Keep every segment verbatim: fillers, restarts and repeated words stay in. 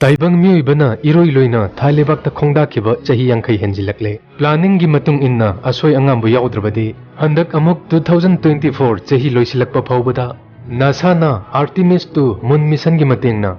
ꯇꯥꯏꯕꯪ ꯃꯤꯑꯣꯏꯕꯅ ꯏꯔꯣꯏ ꯂꯣꯏꯅ ꯊꯥ ꯂꯩꯕꯥꯛꯇ ꯈꯣꯡꯗꯥꯈꯤꯕ ꯆꯍꯤ ꯌꯥꯡꯈꯩ ꯍꯦꯟꯖꯤꯜꯂꯛꯂꯦ꯫ Planningꯒꯤ ꯃꯇꯨꯡ ꯏꯟꯅ ꯑꯁꯣꯏ ꯑꯉꯥꯝꯕꯨ ꯌꯥꯎꯗ꯭ꯔꯕꯗꯤ ꯍꯟꯗꯛ ꯑꯃꯨꯛ two thousand twenty four ꯆꯍꯤ ꯂꯣꯏꯁꯤꯜꯂꯛꯄ ꯐꯥꯎꯕꯗ NASAꯅ Artemis two moon missionꯒꯤ ꯃꯇꯦꯡꯅ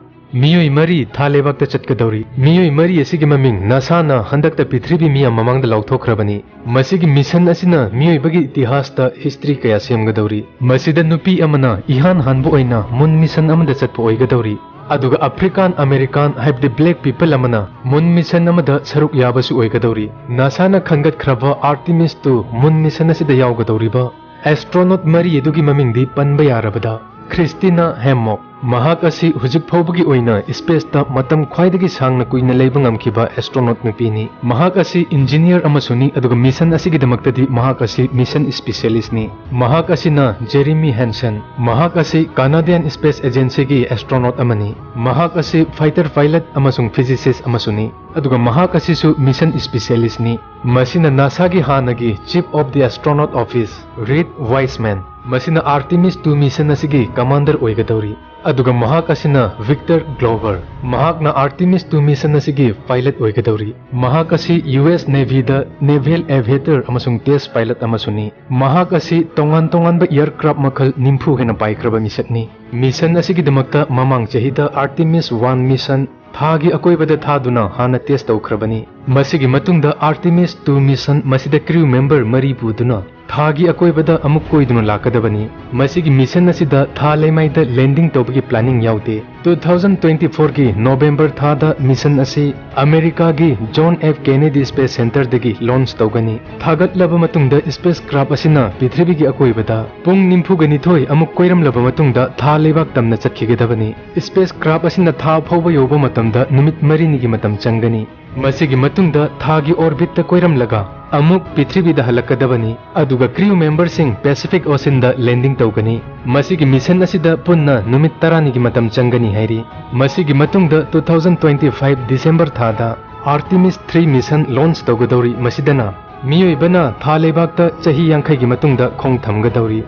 ꯃꯤꯑꯣꯏ ꯃꯔꯤ ꯊꯥ ꯂꯩꯕꯥꯛꯇ ꯆꯠꯀꯗꯧꯔꯤ꯫ ꯃꯤꯑꯣꯏ ꯃꯔꯤ ꯑꯁꯤꯒꯤ ꯃꯃꯤꯡ NASAꯅ ꯍꯟꯗꯛꯇ ꯄ꯭ꯔꯤꯊꯤꯕꯤ ꯃꯤꯌꯥꯝ ꯃꯃꯥꯡꯗ ꯂꯥꯎꯊꯣꯛꯈ꯭ꯔꯕꯅꯤ꯫ ꯃꯁꯤꯒꯤ mission ꯑꯁꯤꯅ ꯃꯤꯑꯣꯏꯕꯒꯤ ꯏꯇꯤꯍꯥꯁꯇ history ꯀꯌꯥ ꯁꯦꯝꯒꯗꯧꯔꯤ꯫ ꯃꯁꯤꯗ ꯅꯨꯄꯤ ꯑꯃꯅ ꯏꯍꯥꯟ ꯍꯥꯟꯕ ꯑꯣꯏꯅ moon mission ꯑꯃꯗ ꯆꯠꯄ ꯑꯣꯏꯒꯗꯧꯔꯤ꯫ ꯑꯗꯨꯒ African American ꯍꯥꯏꯕꯗꯤ black people ꯑꯃꯅ moon mission ꯑꯃꯗ ꯁꯔꯨꯛ ꯌꯥꯕꯁꯨ ꯑꯣꯏꯒꯗꯧꯔꯤ꯫ NASAꯅ ꯈꯟꯒꯠꯈ꯭ꯔꯕ Artemis two moon mission ꯑꯁꯤꯗ ꯌꯥꯎꯒꯗꯧꯔꯤꯕ astronaut ꯃꯔꯤ ꯑꯗꯨꯒꯤ ꯃꯃꯤꯡꯗꯤ ꯄꯟꯕ ꯌꯥꯔꯕꯗ, Christina Hammock, ꯃꯍꯥꯛ ꯑꯁꯤ ꯍꯧꯖꯤꯛ ꯐꯥꯎꯕꯒꯤ ꯑꯣꯏꯅ spaceꯇ ꯃꯇꯝ ꯈ꯭ꯋꯥꯏꯗꯒꯤ ꯁꯥꯡꯅ ꯀꯨꯏꯅ ꯂꯩꯕ ꯉꯝꯈꯤꯕ astronaut ꯅꯨꯄꯤꯅꯤ꯫ ꯃꯍꯥꯛ ꯑꯁꯤ engineer ꯑꯃꯁꯨꯅꯤ, ꯑꯗꯨꯒ mission ꯑꯁꯤꯒꯤꯗꯃꯛꯇꯗꯤ ꯃꯍꯥꯛ ꯑꯁꯤ mission specialistꯅꯤ꯫ ꯃꯍꯥꯛ ꯑꯁꯤꯅ Jeremy Hansen, ꯃꯍꯥꯛ ꯑꯁꯤ Canadian Space Agencyꯒꯤ astronaut ꯑꯃꯅꯤ꯫ ꯃꯍꯥꯛ ꯑꯁꯤ fighter pilot ꯑꯃꯁꯨꯡ physicist ꯑꯃꯁꯨꯅꯤ, ꯑꯗꯨꯒ ꯃꯍꯥꯛ ꯑꯁꯤꯁꯨ mission specialistꯅꯤ꯫ ꯃꯁꯤꯅ NASAꯒꯤ ꯍꯥꯟꯅꯒꯤ Chief of the Astronaut Office, Reed Wiseman, ꯃꯁꯤꯅ Artemis two mission ꯑꯁꯤꯒꯤ commander ꯑꯣꯏꯒꯗꯧꯔꯤ꯫ ꯑꯗꯨꯒ ꯃꯍꯥꯛ ꯑꯁꯤꯅ Victor Glover, ꯃꯍꯥꯛꯅ Artemis two mission ꯑꯁꯤꯒꯤ pilot ꯑꯣꯏꯒꯗꯧꯔꯤ꯫ ꯃꯍꯥꯛ ꯑꯁꯤ U S Navyꯗ naval aviator ꯑꯃꯁꯨꯡ test pilot ꯑꯃꯁꯨꯅꯤ꯫ ꯃꯍꯥꯛ ꯑꯁꯤ ꯇꯣꯉꯥꯟ ꯇꯣꯉꯥꯟꯕ aircraft ꯃꯈꯜ ꯅꯤꯐꯨ ꯍꯦꯟꯅ ꯄꯥꯏꯈ꯭ꯔꯕ ꯃꯤꯁꯛꯅꯤ꯫ Mission ꯑꯁꯤꯒꯤꯗꯃꯛꯇ ꯃꯃꯥꯡ ꯆꯍꯤꯗ Artemis one mission ꯊꯥꯒꯤ ꯑꯀꯣꯏꯕꯗ ꯊꯥꯗꯨꯅ ꯍꯥꯟꯅ test ꯇꯧꯈ꯭ꯔꯕꯅꯤ꯫ ꯃꯁꯤꯒꯤ ꯃꯇꯨꯡꯗ Artemis two mission ꯃꯁꯤꯗ crew member ꯃꯔꯤ ꯄꯨꯗꯨꯅ ꯊꯥꯒꯤ ꯑꯀꯣꯏꯕꯗ ꯑꯃꯨꯛ ꯀꯣꯏꯗꯨꯅ ꯂꯥꯛꯀꯗꯕꯅꯤ꯫ ꯃꯁꯤꯒꯤ mission ꯑꯁꯤꯗ ꯊꯥ ꯂꯩꯃꯥꯏꯗ landing ꯇꯧꯕꯒꯤ planning ꯌꯥꯎꯗꯦ꯫ Two thousand twenty fourꯒꯤ November ꯊꯥꯗ mission ꯑꯁꯤ ꯑꯃꯦꯔꯤꯀꯥꯒꯤ John F Kennedy Space Centerꯗꯒꯤ launch ꯇꯧꯒꯅꯤ꯫ ꯊꯥꯒꯠꯂꯕ ꯃꯇꯨꯡꯗ spacecraft ꯑꯁꯤꯅ ꯄ꯭ꯔꯤꯊꯤꯕꯤꯒꯤ ꯑꯀꯣꯏꯕꯗ ꯄꯨꯡ ꯅꯤꯐꯨꯒ ꯅꯤꯊꯣꯏ ꯑꯃꯨꯛ ꯀꯣꯏꯔꯝꯂꯕ ꯃꯇꯨꯡꯗ ꯊꯥ ꯂꯩꯕꯥꯛ ꯇꯝꯅ ꯆꯠꯈꯤꯒꯗꯕꯅꯤ꯫ Spacecraft ꯑꯁꯤꯅ ꯊꯥ ꯐꯥꯎꯕ ꯌꯧꯕ ꯃꯇꯝꯗ ꯅꯨꯃꯤꯠ ꯃꯔꯤꯅꯤꯒꯤ ꯃꯇꯝ ꯆꯪꯒꯅꯤ꯫ ꯃꯁꯤꯒꯤ ꯃꯇꯨꯡꯗ ꯊꯥꯒꯤ orbitꯇ ꯀꯣꯏꯔꯝꯂꯒ ꯑꯃꯨꯛ ꯄ꯭ꯔꯤꯊꯤꯕꯤꯗ ꯍꯜꯂꯛꯀꯗꯕꯅꯤ, ꯑꯗꯨꯒ crew memberꯁꯤꯡ Pacific Oceanꯗ landing ꯇꯧꯒꯅꯤ꯫ ꯃꯁꯤꯒꯤ mission ꯑꯁꯤꯗ ꯄꯨꯟꯅ ꯅꯨꯃꯤꯠ ꯇꯔꯥꯅꯤꯒꯤ ꯃꯇꯝ ꯆꯪꯒꯅꯤ ꯍꯥꯏꯔꯤ꯫ ꯃꯁꯤꯒꯤ ꯃꯇꯨꯡꯗ two thousand twenty five December ꯊꯥꯗ Artemis three mission launch ꯇꯧꯒꯗꯧꯔꯤ꯫ ꯃꯁꯤꯗꯅ ꯃꯤꯑꯣꯏꯕꯅ ꯊꯥ ꯂꯩꯕꯥꯛꯇ ꯆꯍꯤ ꯌꯥꯡꯈꯩꯒꯤ ꯃꯇꯨꯡꯗ ꯈꯣꯡ ꯊꯝꯒꯗꯧꯔꯤ꯫